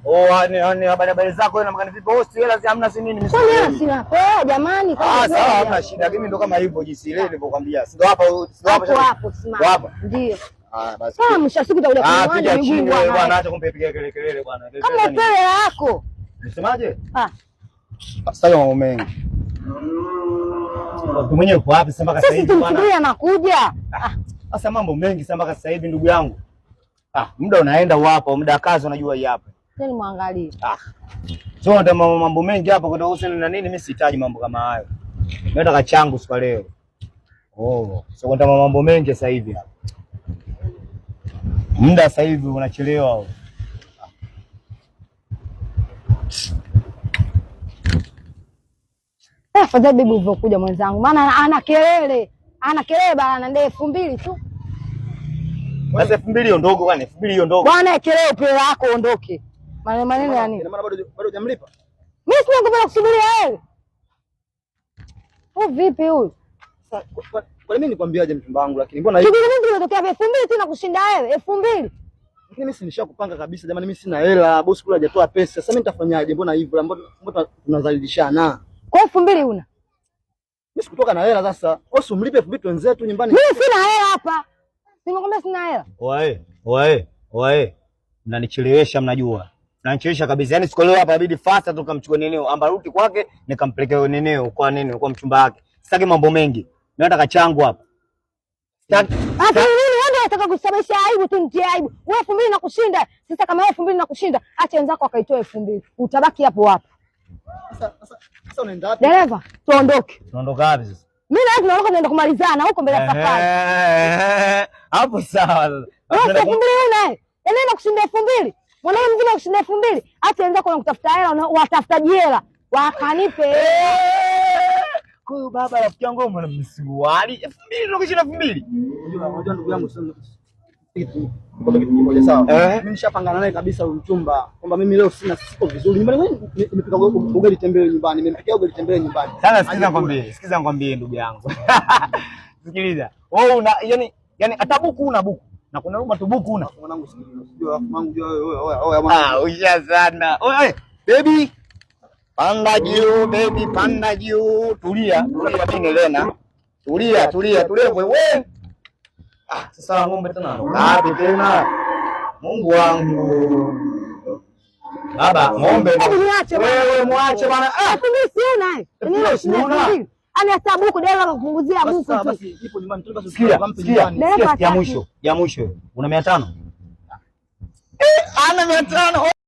Oh, ni habari habari zako wewe na magani vipi? Oh, si hela si hamna si nini mimi. Kwani hela sina. Poa jamani, Ah, sawa hamna shida. Mimi ndo kama hivyo jinsi ile nilivyokuambia. Si ndo hapa, si ndo hapo hapo simama. Hapa. Ndio. Ah, basi. Sawa, mwisho wa siku utakuja Ah, kuniona piga miguu chini wewe bwana. bwana, acha kumpiga kelele kelele bwana. Kama upewe hela yako. Unasemaje? Ah, Sasa mambo mengi. Wewe mwenyewe uko wapi sasa mpaka sasa sisi hivi bwana? tumsubiria anakuja. Ah, Sasa mambo mengi sasa mpaka sasa hivi ndugu yangu. Ah, muda unaenda wapo, muda wa kazi unajua hii hapa. Tena muangalie. Ah. So ndio mambo mengi hapa kwa kuhusu na nini, mimi sihitaji mambo kama hayo. Mimi nataka changu siku leo. Oh, so kuna mambo mengi sasa hivi hapa. Muda sasa hivi unachelewa. Eh, afadhali bibi ulivyokuja mwenzangu, maana ana kelele. Ana kelele bana, ndio 2000 tu. Sasa 2000 hiyo ndogo kwani? 2000 hiyo ndogo. Bwana kelele upewe lako ondoke. Maneno maneno ya nini? Ina maana bado bado hujamlipa? Mimi sina nguvu ya kusubiria wewe. Huyu vipi huyu? Sasa kwa nini nikwambiaje mchumba wangu, lakini mbona hivi? Kidogo mimi kimetokea 2000 tu na kushinda wewe, 2000. Lakini mimi si nishakupanga kabisa jamani, mimi sina hela, bosi kule hajatoa pesa. Sasa mimi nitafanyaje? Mbona hivyo? Mbona tunazalilishana? Kwa 2000 una? Mimi sikutoka na hela sasa. Wewe umlipe 2000 wenzetu nyumbani. Mimi sina hela hapa. Nimekwambia sina hela. Oae, oae, oae. Mnanichelewesha mnajua. Mnanichelewesha kabisa. Yaani siku leo hapa inabidi fasta tu kamchukue neneo, ambaruti kwake nikampeleke neneo kwa nini kwa mchumba wake. Sitaki mambo mengi. Mimi nataka changu hapa. Sitaki. Hata nini wewe ndio unataka kusababisha aibu tu nitie aibu. Wewe 2000 na kushinda. Sasa kama wewe 2000 na kushinda, acha wenzako wakaitoa 2000. Utabaki hapo hapo. Sasa unaenda wapi? Dereva, tuondoke. Tunaondoka wapi sasa? Mimi na wewe tunaondoka tunaenda kumalizana huko mbele ya safari. Hapo sawa Wewe sasa. 2000 una eh? Yaani na kushinda 2000. Mwanaume mzima kushinda 2000. Acha wenzako wanakutafuta hela, watafuta jela. Wakanipe. Kwa hiyo baba rafiki yangu mwana msuruali 2000 ndio kushinda 2000. Unajua ndugu yangu sasa kitu kitu kimoja sawa. Mimi nishapangana naye kabisa huyu mchumba kwamba mimi leo sina siko vizuri. Nyumbani mimi nimepika ugali tembele nyumbani, nimempikia ugali tembele nyumbani. Sasa sikiza nikwambie, sikiza nikwambie ndugu yangu. Sikiliza. Wewe una yani hata buku una buku. Na kuna ruma tu buku una. Mwanangu sikiliza, sijui mwanangu jua wewe wewe wewe. Ah, usha sana. Oye, baby. Panda juu baby, panda juu. Tulia, tulia mimi Lena. Tulia, tulia, tulia wewe. Ah, sasa ng'ombe tena wapi tena? Mungu wangu. Baba, ng'ombe. Hebu niache bwana. Wewe mwache bwana. Ah, 2000 sina. Yaani 2000 sina sina. 2000. Ana hata buku dereva akakupunguzia buku tu. Basi ipo nyumbani tu basi Sikia, mpe sikia, nyumbani. Dereva sikia ya hataki. mwisho, ya mwisho. Una 500? Eh, ana 500.